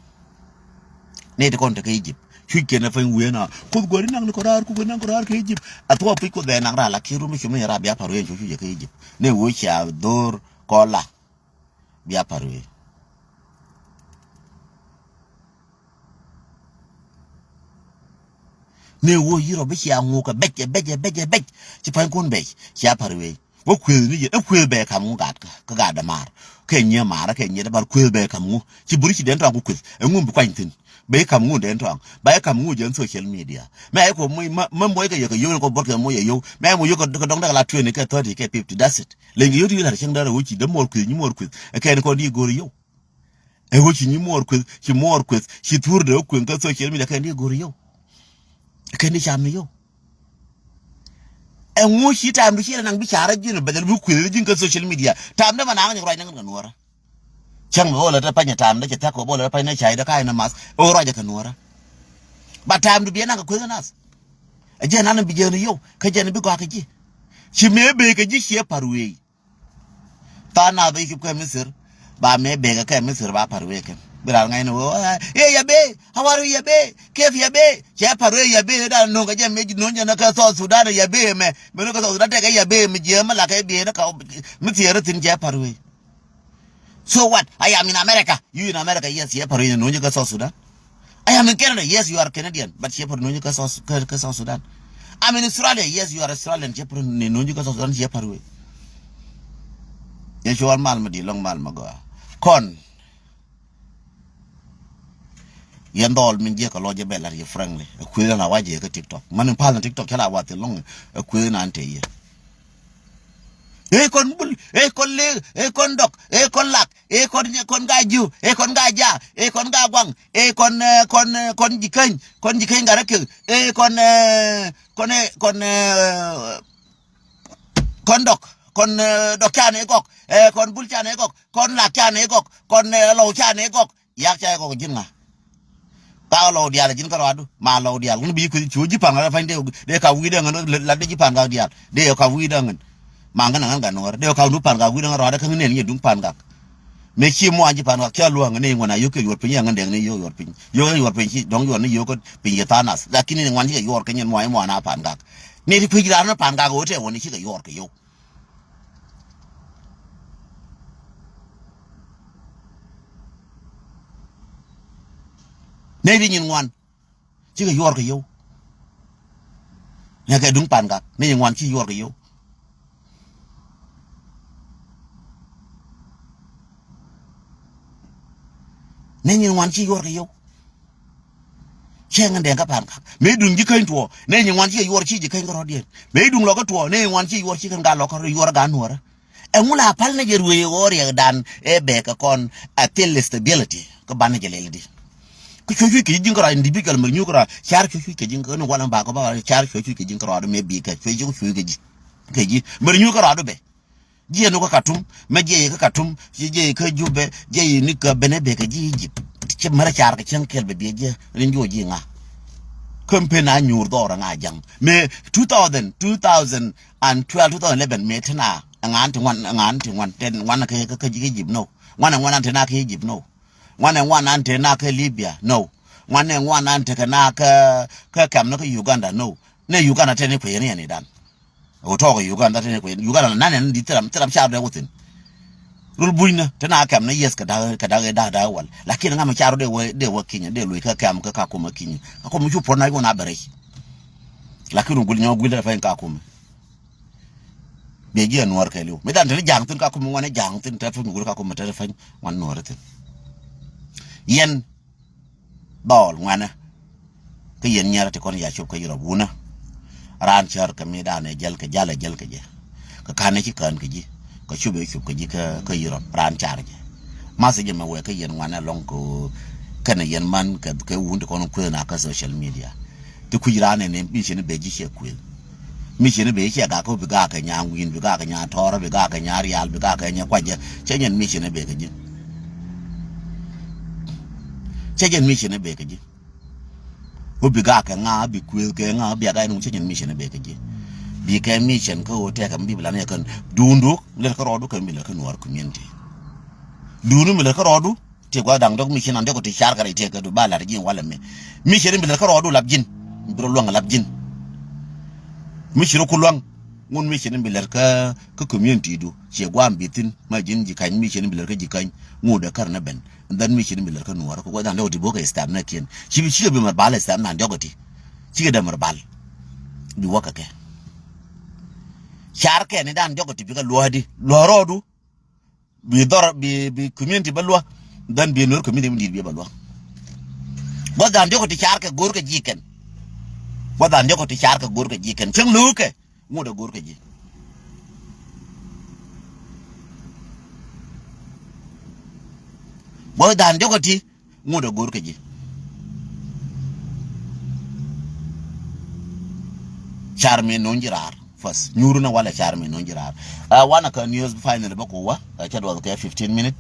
Ne ti kɔn te kä Egypt. Cuc kɛn a piny wiee na kuoth guäri naŋ ni kɔ raar ku guäri naŋ kɔ raar kä Egypt. A thuɔɔk pic kuoth bɛ naŋ raar la kiɛ rum mi cum ni raar bia pa̱r wiee cu cuc kä Egypt. Ne wee cia dho̱r kɔ la bia pa̱r wiee. Ne wee yirɔ bi cia ŋuk ɛ bec ɛ bec ɛ bec ɛ bec. Ci pa̱ny kun bec cia pa̱r wiee. Wä kuëth ni jɛ ɛ kuëth bɛ kam ŋu gat kä kä gat dɛ maar. Kɛ nyiɛ maar kɛ nyiɛ dɛ bar kuëth bɛ kam ŋu ci buri ci den tɔŋ ku kuëth ɛ ŋu bi kuany thi̱n. Bɛ i̱ ka̱m ŋut den tɔaŋ. Ba i̱ ka̱m ŋut jɛn social media. Mɛ i̱ kɔ moc, ma, ma moc kɛ yɛ kɛ yio̱w ni kɔ buɔt kɛ moc yɛ yio̱w. Mɛ moc yio̱w kɛ dɔŋ däk la twenty kɛ thirty kɛ fifty, that's it. Leny kɛ yio̱w ti lar cäŋ däär a wä ci dee muɔɔr kueth, nyi muɔɔr kueth. Ɛ kɛn kɔn di go̱o̱r yio̱w. Ɛ wä ci nyi muɔɔr kueth, ci muɔɔr kueth, ci thuur dee wä kueth kä social media kɛn di go̱o̱r yio̱w. Ɛ kɛn di cam ni yio̱w. Ɛŋu ci ta̱a̱m di ci rɛ naŋ bi ca̱rä ji̱n bɛ dhɛl bi kueth ji̱n kä social media. Ta̱a̱m dee ma naŋ ni ruac naŋ kɛ nuɔ̱ɔ̱rä. Cäŋ mi ɣöö lɛ te pany ta̱a̱m dee cɛ thäk kɛ ɣöö lɛ pany ni ca̱y dee ka̱a̱c ni math. Ɣöö ruac jɛ kɛ nuɔ̱ɔ̱rä. Ba ta̱a̱m di biɛ naŋ kɛ kueth nath. Ɛ jɛn an bi jɛn yio̱w kä jɛn bi gɔaa kɛ ji̱. Ci mëë bëë kɛ ji̱ ciɛ pa̱r wëë. Tha̱a̱ŋ nath bä Egypt kɛ Misir. Ba mëë bëë kɛ kɛ Misir ba pa̱r wëë kɛn. Bi rar ŋa̱cni ɣöö, "Eh, eh, ya bëë, how are you, ya bëë? Kef ya bëë?" Cɛ pa̱r wëë ya bëë dan no̱o̱ŋ kɛ jɛ mëë no̱o̱ŋ jɛ ni kɛ South Sudan ya bëë mɛ. Mëë ni kɛ South Sudan tekɛ ya bëë mi jiɛ mi la kɛ bëë ni ka mi thiɛɛr thi̱n cɛ pa̱r wëë. So what? I am in America. You in America, yes, cɛ pa̱r wëë no̱o̱ŋ jɛ kɛ South Sudan. I am in Canada, yes, you are Canadian, but cɛ pa̱r wëë no̱o̱ŋ jɛ kɛ South, kɛ, kɛ South Sudan. I'm in Australia, yes, you are Australian, cɛ pa̱r wëë no̱o̱ŋ jɛ kɛ South Sudan, cɛ pa̱r wëë. Yɛ cuɔl mal mi di lɔŋ mal mi gɔaa. Kɔn. Yɛn dhɔl min jiɛ kɛ lɔ jɛ bɛ lat yɛ frankly. Ɛ kueth la wa jɛ kɛ TikTok. Man in pal na TikTok cɛ la wa thil lɔŋ. Ɛ kueth na an te yɛ. Ɛ kɔn bul, ɛ kɔn le, ɛ kɔn dɔk, ɛ kɔn lak, ɛ kɔn nyɛ, kɔn ga jiu, ɛ kɔn ga ja, ɛ kɔn ga guaŋ, ɛ kɔn, ɛ, kɔn, ɛ, kɔn jikäny, kɔn jikäny ga rɛ kek, ɛ kɔn, ɛ, kɔn, ɛ, kɔn, ɛ, kɔn dɔk, kɔn, ɛ, dɔk ca ni gɔk, ɛ kɔn bul ca ni gɔk, kɔn lak ca ni gɔk, kɔn, ɛ, lɔw ca ni gɔk. Yak ca gɔk ji̱n ŋa? Ka lɔw diaal ji̱n kärɔadu, ma lɔw diaal. Ŋun bi kueth cu ji̱ pa̱n ŋa rɛ pa̱ny dee, dee ka wi̱i̱ dee ŋän, la dee ji̱ pa̱n ka diaal. Dee ka wi̱i̱ dee ŋän. Ma ŋän ŋän ka nuɔ̱ɔ̱r. Dee ka wi̱i̱ pa̱n ka wi̱i̱ dee ŋän rɔadɛ kä ŋän nɛn yɛ duŋ pa̱n ka. Mëë ci muɔ̱ɔ̱n ji̱ pa̱n ka, kä lua̱ŋ nɛy ŋuan a yio̱k kɛ yuɔr piny, yɛ ŋän dɛŋ ni yio̱k yuɔr piny. Yio̱k kɛ yuɔr piny ci, dɔ̱ŋ yuɔr ni yio̱k kä piny yɛ tha̱a̱ŋ nath. Lakin ni ŋuan cikɛ yuɔr kɛ nyin muɔ̱ɔ̱n, muɔ̱ɔ̱n a pa̱n ka. Ni ti kui̱c raan ni pa̱n ka kɛ ɣöö tɛ wä ni cikɛ yuɔr kɛ yio̱k. Nɛy ti nyin ŋuan cikɛ yuɔr kɛ yio̱w. Nɛ kɛ duŋ pa̱n gak, nɛy nyin ŋuan ci yuɔr kɛ yio̱w. Nɛy nyin ŋuan ci yuɔr kɛ yio̱w. Cɛ ŋän dɛŋ kä pa̱n gak. Mëë duŋ ji̱ käny tuɔɔ, nɛy nyin ŋuan ci yuɔr ci ji̱ käny kärɔ̱diɛn. Mëë duŋ lɔkä tuɔɔ, nɛy nyin ŋuan ci yuɔr ci kɛn gal lɔkä yuɔr ɛ gat nuɔ̱ɔ̱rä. Ɛŋu la pal ni jɛ ruëë ɣöö riɛkdan ɛ bɛ kɛ kɔn a thil stability kä banɛ jɛ lɛl di. Kä cuɛ cuc kɛ ji̱ ji̱n kärɔa individual mɛ nyuuk kärɔa car cuɛ cuc kɛ ji̱n kärɔa ni walɛ bakɔ ba car cuɛ cuc kɛ ji̱n kärɔa di mɛ bi kɛ cuɛ cuc kɛ ji̱ kɛ ji̱ mɛ nyuuk kärɔa di bɛ. Jiɛ ni kä Katum mɛ jiɛ yi kä Katum jiɛ yi kä Jubɛ jiɛ yi ni kä benɛ bɛ kɛ ji̱ Egypt. Cɛ mɛrɛ car kɛ cieŋ kɛl bɛ biɛ jiɛ ni juɔ ji̱ ŋa. Kä pen a nyuur dhɔr ŋa jaŋ mɛ two thousand, two thousand and twelve, two thousand eleven mɛ tena ŋan ti ŋuan, ŋan ti ŋuan, ten ŋuan kɛ, kɛ, kɛ Egypt, no. Ŋuan ŋuan an te na kɛ Egypt, no. Ŋuan ŋuan an te na kɛ Libya, no. Ŋuan ŋuan an te kɛ na kɛ, kɛ kɛm na kɛ Uganda, no. Nɛ Uganda te ni kuɛ ni ɛn idan. Wä tɔɔk Uganda te ni kuɛ Uganda na nɛ ni di thiram, thiram car dɛ wä thin. Rul buny na te na kɛm na yes kɛ dak, kɛ dak, dak, dak wal. Lakin ŋa mi car dɛ wä, dɛ wä Kenya, dɛ luc kɛ kɛm kɛ Kakuma Kenya. Kakuma cu puɔt na yuɔ na bɛ rɛc. Lakin wä gul nyɔ gul dɛ fɛn Kakuma. Biɛ jiɛ nuɔr kɛɛliw. Mi dan tini ja̱a̱ŋ thin Kakuma ŋuan ɛ ja̱a̱ŋ thin tɛt fun mi gul Kakuma tɛt fun ŋuan nuɔr thin. Yɛn dhɔl ŋuanɛ. Kä yɛn nyɛrɛ ti kɔn ya cop kä Europe wunä. Raan cär kɛ mi dan ɛ jäl kɛ jal ɛ jäl kɛ jɛ. Kɛ kan ɛ ci kään kɛ ji̱. Kɛ cop ɛ cop kɛ ji̱ kä, kä Europe raan car jɛ. Math jɛ mɛ wɛ kä yɛn ŋuanɛ lɔŋ kɛ kɛnɛ yɛn man kɛ, kɛ wun ti kɔn kueth na kä social media. Ti kui̱c raan ɛn ɛ mi cini bɛ ji̱ ciɛ kuëth. Mi cini bɛ ji̱ ciɛ gak kä bi gak kɛ nyaa ŋui̱n, bi gak kɛ nyaa tɔɔrä, bi gak kɛ nyaa rial, bi gak kɛ nyaa kuacä. Cɛ nyɛn mi cini bɛ kɛ ji̱. Cɛ nyɛn mi cini bɛ kɛ ji̱. Kä bi gak kɛ ŋa, bi kuëth kɛ ŋa, bi a gak ɛn ŋu cɛ nyɛn mi cini bɛ kɛ ji̱. Bi kɛ mi cin kä ɣöö tɛkɛ mi bi lan yɛ kɛn duundu lɛt kä rɔɔdu kɛ mi lɛt kä nuɔɔr community. Duundu mi lɛt kä rɔɔdu. Ti gua daŋ dɔk mi ci nan dek ti car kɛ rɛy tëë kɛ du ba lar ji̱n walɛ mi. Mi ci ni bi lɛr kä rɔɔdu lap ji̱n. Bi rɔ luaŋ lap ji̱n. Mi ci rɔ ku luaŋ. Ŋun mi ci ni bi lɛr kä, kä community du. Ci gua bi thin ma ji̱n ji̱ kany mi ci ni bi lɛr kä ji̱ kany. Ŋu dee kär ni ben. And then mi ci ni bi lɛr kä nuɔr. Kɛ gua daŋ dɔk ti bok kɛ stam na kiɛn. Ci bi ci kɛ bi mɛr bal stam na dɔk ti. Ci kɛ dee mɛr bal. Bi wä kɛ kɛ. Car kɛ ni daŋ dɔk ti bi kɛ luɔ̱ɔ̱di. Luɔ̱ɔ̱rɔɔdu. Bi dhɔr, bi, bi community bä luä. Then bi Nuer community mi di̱i̱t bi bä luä. Gua̱th dan diɔ̱k ti car kɛ go̱r kɛ ji̱ kɛn. Gua̱th dan diɔ̱k ti car kɛ go̱r kɛ ji̱ kɛn. Cäŋ lo̱o̱kɛ. Ŋut ɛ go̱r kɛ ji̱. Gua̱th dan diɔ̱k ti. Ŋut ɛ go̱r kɛ ji̱. Car mi no̱o̱ŋ ji̱ raar. First. Nyuur ni walɛ car mi no̱o̱ŋ ji̱ raar. Ɛ, wanɛ kä news finally bä ku wä. Ɛ, cä duɔth kɛ fifteen minute.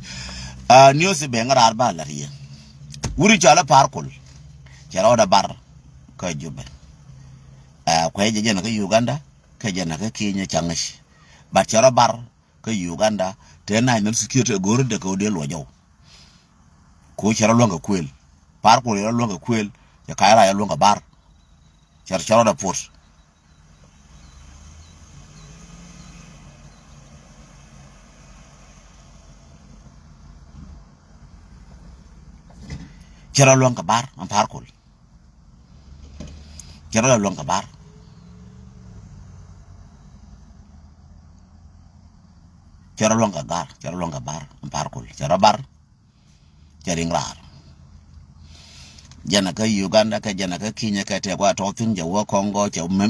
Ɛ, news i̱ ben raar ba la̱t yɛ. Wuri cɔalɛ Par Kuol. Cɛ rɔɔdɛ bar. Kä Jubɛ. Ɛ, kuɛ jɛ jɛn kä Uganda. Kä jɛn kä Kenya caŋ i̱. But cɛ rɔ bar. Kä Uganda, te national security go̱o̱r dee kɛ wä dee luɔc jɔw. Ko cɛ rɔ luäŋ kɛ kuël. Par Kuol cɛ rɔ luäŋ kɛ kuël, cɛ ka̱c ra cɛ luäŋ kɛ bar. Cɛ rɔ, cɛ rɔ dee puɔt. Cɛ rɔ luäŋ kɛ bar, ɛn Par Kuol. Cɛ rɔ luäŋ kɛ bar. Cɛ rɔ luäŋ kɛ gar, cɛ rɔ luäŋ kɛ bar, ɛn Par Kuol. Cɛ rɔ bar, cɛ riŋ raar. Jɛn kä Uganda, kɛ jɛn kä Kenya, kɛ tɛk wa tɔ̱ thi̱n, cɛ wä Congo, cɛ mɛm